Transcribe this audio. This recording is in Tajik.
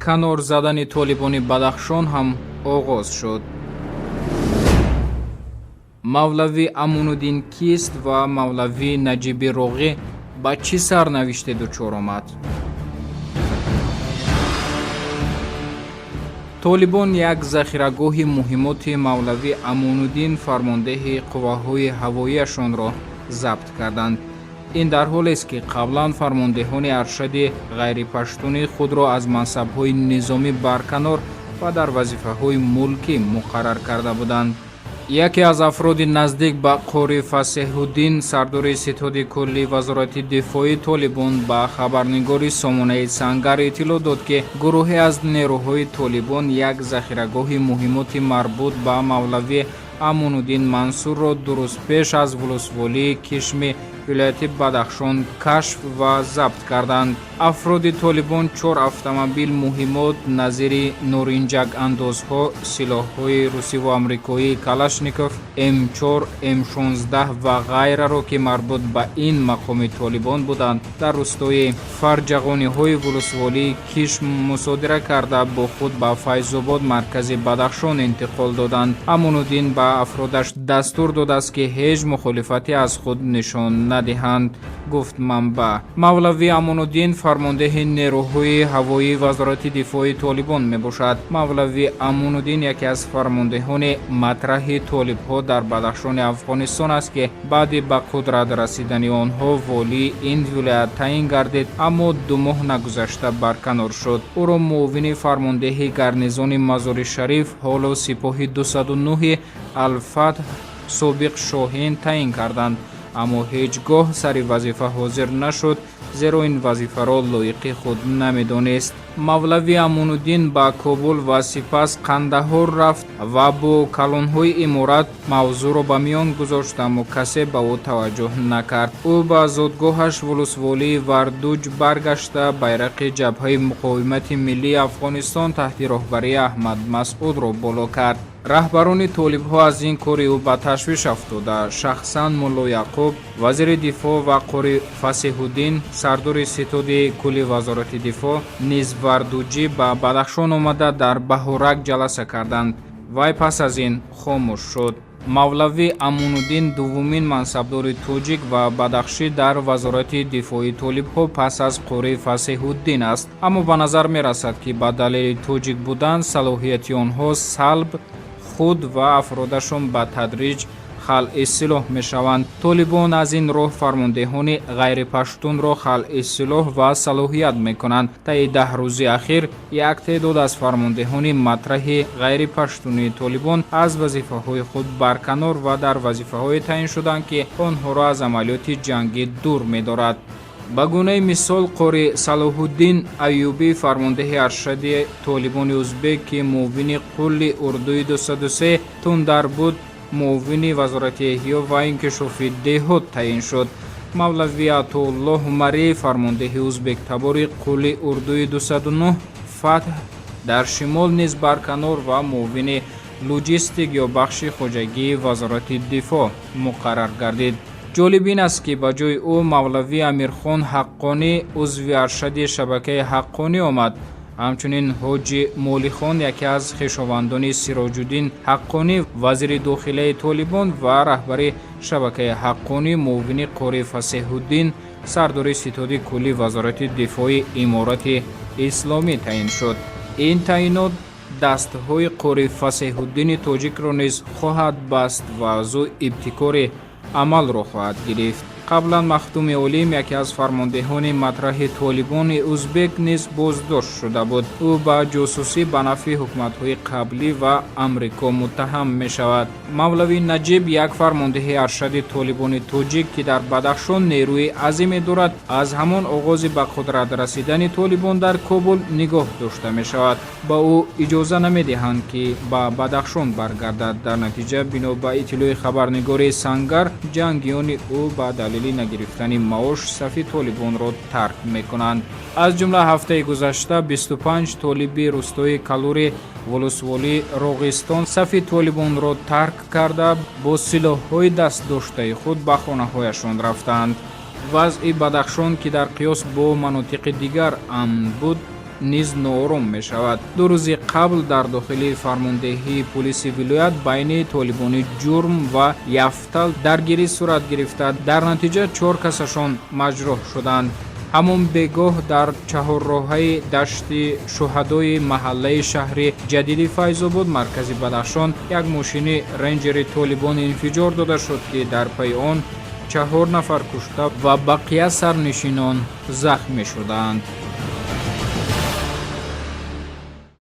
Канор задани толибони Бадахшон ҳам оғоз шуд. Мавлавӣ Амонуддин кист ва Мавлавӣ Наҷиби Роғӣ ба чӣ сарнавиште дучор омад? Толибон як захирагоҳи муҳимоти Мавлавӣ Амонуддин, фармондеҳи қувваҳои ҳавоияшонро забт карданд. Ин дар ҳолест, ки қаблан фармондеҳони аршади ғайрипаштунӣ худро аз мансабҳои низомӣ барканор ва дар вазифаҳои мулкӣ муқаррар карда буданд. Яке аз афроди наздик ба Қори Фасеҳуддин, сардори ситоди кулли Вазорати дифои Толибон, ба хабарнигори сомонаи Сангар иттилоъ дод, ки гурӯҳе аз нерӯҳои Толибон як захирагоҳи муҳимоти марбут ба Мавлавӣ Амонуддин Мансурро дуруст пеш аз вулусволии Кишми вилояти Бадахшон кашф ва забт карданд. Афроди толибон чор автомобил муҳимот назири норинҷакандозҳо, силоҳҳои русиву амрикоӣ Калашников, М4, М16 ва ғайраро, ки марбут ба ин мақоми толибон буданд, дар рӯстои Фарҷағониҳои вулусволии Кишм мусодира карда, бо худ ба Файзобод, маркази Бадахшон, интиқол доданд. Амонуддин ба афродаш дастур додааст, ки ҳеҷ мухолифате аз худ нишон надиҳанд, гуфт манбаъ. Мавлавӣ Амонуддин фармондеҳи нерӯҳои ҳавоии Вазорати дифои Толибон мебошад. Мавлавӣ Амонуддин яке аз фармондеҳони матраҳи толибҳо дар Бадахшони Афғонистон аст, ки баъди ба қудрат расидани онҳо волии ин вилоят таъин гардид, аммо 2 моҳ нагузашта барканор шуд. Ӯро муовини фармондеҳи гарнизони Мазори Шариф, ҳоло сипоҳи 209 Алфатҳ, собиқ Шоҳин, таъин карданд, аммо ҳеҷ гоҳ сари вазифа ҳозир нашуд, зеро ин вазифаро лоиқи худ намедонист. Мавлавӣ Амонуддин ба Кобул ва сипас Қандаҳор рафт ва бо калонҳои иморат мавзӯъро ба миён гузошт, аммо касе ба ӯ таваҷҷӯҳ накард. Ӯ ба зодгоҳаш, вулусволии Вардуҷ, баргашта, байрақи Ҷабҳаи муқовимати миллии Афғонистон таҳти роҳбарии Аҳмад Масъудро боло кард. Раҳбарони толибҳо аз ин кори ӯ ба ташвиш афтода, шахсан Мулло Яъқуб, вазири дифоъ, ва Қори Фасеҳуддин, сардори ситоди кулли Вазорати дифоъ, низ Вардуҷӣ ба Бадахшон омада, дар Баҳорак ҷаласа карданд. Вай пас аз ин хомӯш шуд. Мавлавӣ Амонуддин дуввумин мансабдори тоҷик ва бадахшӣ дар Вазорати дифои толибҳо пас аз Қори Фасеҳуддин аст, аммо ба назар мерасад, ки ба далели тоҷик будан салоҳияти онҳо салб, худ ва афродашон ба тадриҷ халъи силоҳ мешаванд. Толибон аз ин роҳ фармондеҳони ғайрипаштунро халъи силоҳ ва салоҳият мекунанд. Таи 10 рӯзи ахир як теъдод аз фармондеҳони матраҳи ғайрипаштунии толибон аз вазифаҳои худ барканор ва дар вазифаҳое таъин шуданд, ки онҳоро аз амалиёти ҷангӣ дур медорад. Ба гунаи мисол, Қори Салоҳуддин Аюбӣ, фармондеҳи аршади толибони узбек, ки муовини қулли урдуи 203 Тундар буд, муовини Вазорати эҳё ва инкишофи деҳот таъин шуд. Мавлавӣ Атоуллоҳ Умарӣ, фармондеҳи узбектабори қулли урдуи 209 Фатҳ дар шимол, низ барканор ва муовини лоҷистик ё бахши хоҷагии Вазорати дифоъ муқаррар гардид. Ҷолиб ин аст, ки ба ҷои ӯ Мавлавӣ Амирхон Ҳаққонӣ, узви аршади шабакаи Ҳаққонӣ, омад. Ҳамчунин Ҳоҷи Молихон, яке аз хешовандони Сироҷуддин Ҳаққонӣ, вазири дохилаи толибон ва раҳбари шабакаи Ҳаққонӣ, муовини Қори Фасеҳуддин, сардори ситоди кулли Вазорати дифои Иморати Исломӣ таъин шуд. Ин таъинот дастҳои Қори Фасеҳуддини тоҷикро низ хоҳад баст ва аз ӯ ибтикори амалро хоҳад гирифт. Қаблан Махдуми Олим, яке аз фармондеҳони матраҳи толибони узбек, низ боздошт шуда буд. Ӯ ба ҷосусӣ ба нафъи ҳукуматҳои қаблӣ ва Амрико муттаҳам мешавад. Мавлавӣ Наҷиб, як фармондеҳи аршади толибони тоҷик, ки дар Бадахшон нерӯи азиме дорад, аз ҳамон оғози ба қудрат расидани толибон дар Кобул нигоҳ дошта мешавад. Ба ӯ иҷоза намедиҳанд, ки ба Бадахшон баргардад. Дар натиҷа, бино ба иттилои хабарнигори Сангар, ҷангиёни ӯ ба далели нагирифтани маош сафи толибонро тарк мекунанд. Аз ҷумла ҳафтаи гузашта 25 толиби рӯстои Калури вулусволии Роғистон сафи толибонро тарк карда, бо силоҳҳои дастдоштаи худ ба хонаҳояшон рафтанд. Вазъи Бадахшон, ки дар қиёс бо манотиқи дигар амн буд, низ ноором мешавад. 2 рӯзи қабл дар дохили фармондеҳии пулиси вилоят байни толибони ҷурм ва яфтал даргирӣ сурат гирифта, дар натиҷа чор касашон маҷрӯҳ шуданд. Ҳамон бегоҳ дар чаҳорроҳаи Дашти Шуҳадои маҳаллаи шаҳри ҷадиди Файзобод, маркази Бадахшон, як мошини ренҷери толибон инфиҷор дода шуд, ки дар пайи он чаҳор нафар кушта ва бақия сарнишинон захмӣ шуданд.